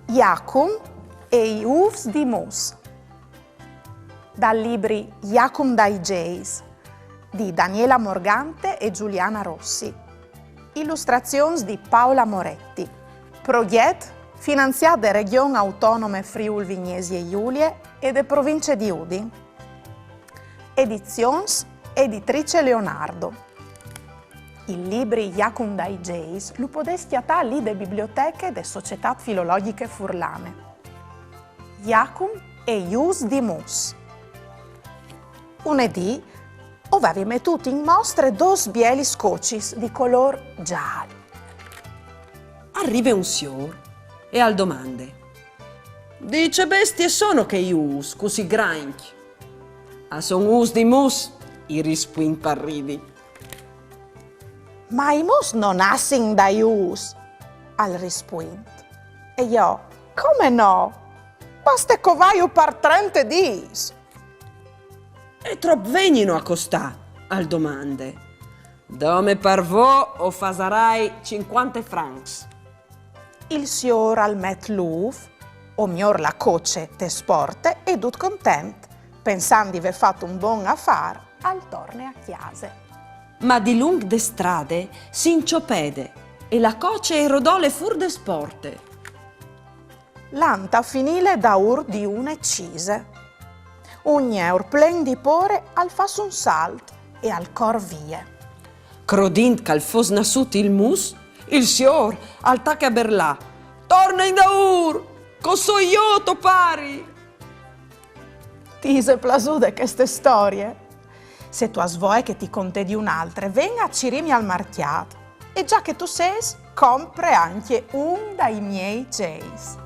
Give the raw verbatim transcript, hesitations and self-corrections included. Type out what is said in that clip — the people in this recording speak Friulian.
Jacum e i ûfs di mus. Dal libri Jacum dai Zeis di Daniela Morgante e Giuliana Rossi. Ilustrazions di Paola Moretti. Progjet finanziât de Regjon Autonome Friûl Vignesie Julie e de Provincie di Udin. Edizions Editrice Leonardo. Il libri Jacum dai Zeis lu podês cjatâ li de biblioteche de Societât Filologjiche Furlane. Jacum e i ûfs di mus. Une dì o vevi metût in mostre dôs bielis cocis di colôr zâl. Al rive un siôr e al domande: «Di ce bestie sono chei ûfs cussì grancj?» «A son ûfs di mus», i rispuint par ridi. «Ma i mus no nassin dai ûfs», al rispuint. «E jo: come no? Baste covâju par trente dîs.» «E trop vegnino a costâ?» al domande. «Dome par vô o fasarai cincuante francs.» Il siôr al met l'ûf, o miôr la coce, te sporte e dut content, pensant di vê fat un bon afâr, al torne a cjase. Ma dilunc de strade si inciopede e la coce e rodole fûr de sporte. Lant a finîle daûr di une cise. Un gneur plen di pôre al fâs un salt e al cor vie. Crodint che al fos nassût il mus, il siôr al tache a berlâ: «Torne indaûr, che o soi jo to pari!» Ti ise plasude cheste storie? Se tu âs voie che ti conte di une altre, ven a cirîmi al marcjât. E za che tu sês, compre ancje un dai miei zeis.